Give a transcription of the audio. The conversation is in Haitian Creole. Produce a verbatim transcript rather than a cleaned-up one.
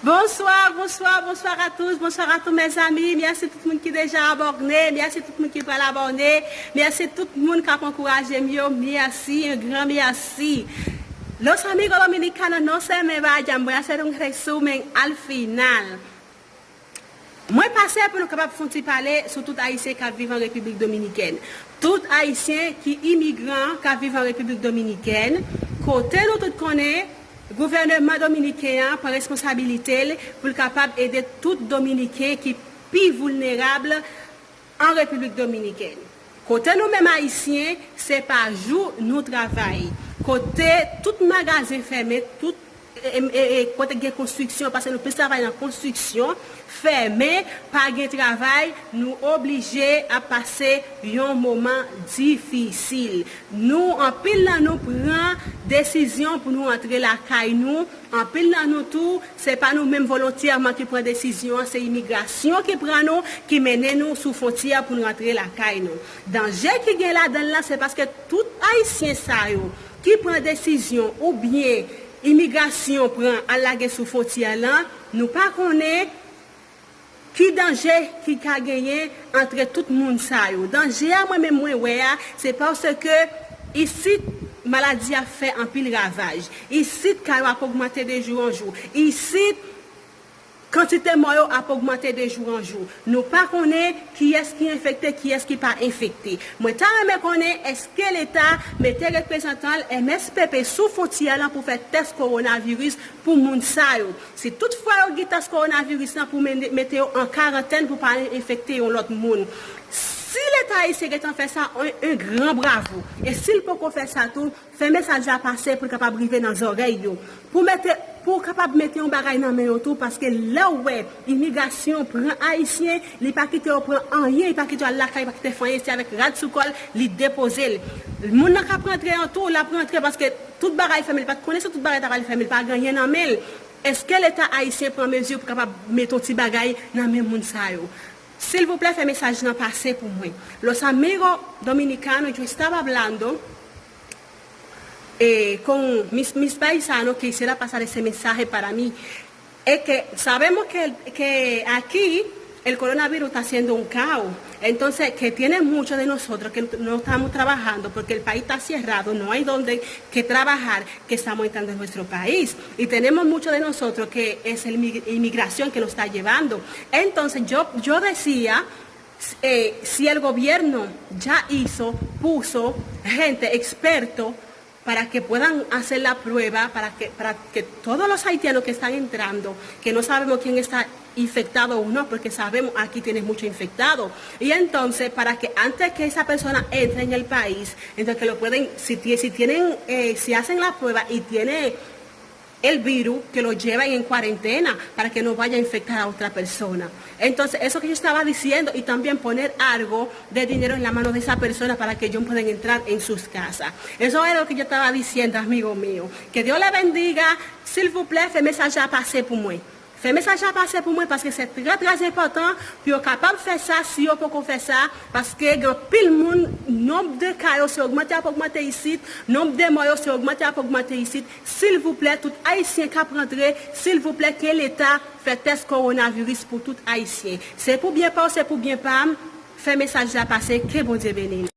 Bonsoir, bonsoir, bonsoir à tous, bonsoir à tous mes amis. Mèsi tout moun ki deja abòne, mèsi tout moun ki pral abòne, mèsi tout moun k ap ankouraje m yo, mèsi, un grand merci. Los amigos dominicanos no se me vayan, voy a hacer un resumen al final. Mwen pase pou nou kapab fè yon ti pale sou tout Ayisyen k ap viv an Repiblik Dominikèn. Tout Ayisyen ki imigran k ap viv an Repiblik Dominikèn, kote nou tout konnen gouvèneman dominiken an pran responsabilite l pou l kapab ede tout Dominiken ki pi vilnerab an Repiblik Dominikèn. Kote nou menm Ayisyen, se pa jou nou travay. Kote tout magazen fèmen, tout e, e, e, kote gen konstriksyon, paske nou plis travay nan konstriksyon, fèmen, pa gen travay, nou oblije ap pase yon moman difisil. Nou, anpil nan nou pran desizyon pou nou antre lakay nou. Anpil nan nou tou, se pa nou menm volontyèman ki pran desizyon an, se imigrasyon ki pran nou, ki mennen nou sou fwontyè pou nou antre lakay nou. Danje ki gen ladan l lan, se paske tout Ayisyen sa yo ki pran desizyon oubyen imigrasyon pran al lage sou fwontyè lan, nou pa konnen ki danje ki ka genyen antre tout moun sa yo. Danje a mwen menm mwen wè a, se paske isit maladi a fè anpil ravaj. Isit ka yo ap ogmante de jou an jou. Isit kantite mò yo ap ogmante de jou an jou. Nou pa konnen kiyès ki enfekte, kiyès ki pa enfekte. Mwen ta renmen konnen èske Leta mete reprezantan l M S P P sou fwontyè lan pou fè tès kowonaviris pou moun sa yo. Si toutfwa yo gen tès kowonaviris lan pou men- mete yo an karantèn pou pa enfekte yon lòt moun. Si Leta ayisyen gentan fè sa, un, un gran bravo. E si l poko fè sa tou, fè mesaj la pase pou l kapab rive nan zòrèy yo. Pou mete, pou w kapab mete yon bagay nan men yo tou, paske lè w wè imigrasyon pran Ayisyen, li pa kite yo pran anyen, li pa kite yo al lakay, li pa kite fè anyen, se avèk rad sou kò l, li depoze l. Moun nan k ap rantre an tou, l ap rantre paske tout bagay fèmen, li pa t konnen si tout bagay ta pral fèmen, li pa gen anyen nan men l. Èske Leta ayisyen pran mezi pou kapab mete yon ti bagay nan men moun sa yo? Silvouplè, fè mesaj lan pase pou mwen. Los amigos dominicanos, yo estaba hablando eh, con mis, mis paisanos que quisiera pasar ese mensaje para mí. Es que sabemos que, que aquí el coronavirus está haciendo un caos. Entonces, que tiene muchos de nosotros que no estamos trabajando porque el país está cerrado, no hay donde que trabajar, que estamos entrando en nuestro país. Y tenemos muchos de nosotros que es la inmigración que nos está llevando. Entonces, yo, yo decía, eh, si el gobierno ya hizo, puso gente experto para que puedan hacer la prueba, para que, para que todos los haitianos que están entrando, que no sabemos quién está infectado o no, porque sabemos aquí tiene mucho infectado. Y entonces, para que antes que esa persona entre en el país, entonces que lo pueden, si, si tienen, eh, si hacen la prueba y tiene el virus, que lo lleven en cuarentena para que no vaya a infectar a otra persona. Entonces, eso que yo estaba diciendo y también poner algo de dinero en la mano de esa persona para que ellos puedan entrar en sus casas. Eso era lo que yo estaba diciendo, amigo mío. Que Dios le bendiga. Silvouplè, fè mesaj la pase pou mwen. Fè mesaj la pase pou mwen paske se trè, trè enpòtan pou yo kapab fè sa si yo poko fè sa, paske gen anpil moun, nonb de ka yo se ogmante ap ogmante isit, nonb de mò yo se ogmante ap ogmante isit. Silvouplè, tout Ayisyen k ap rantre, silvouplè, ke Leta fè tès kowonaviris pou tout Ayisyen. Se pou byen pa w, se pou byen pa m, fè mesaj la pase, ke Bondye beni nou.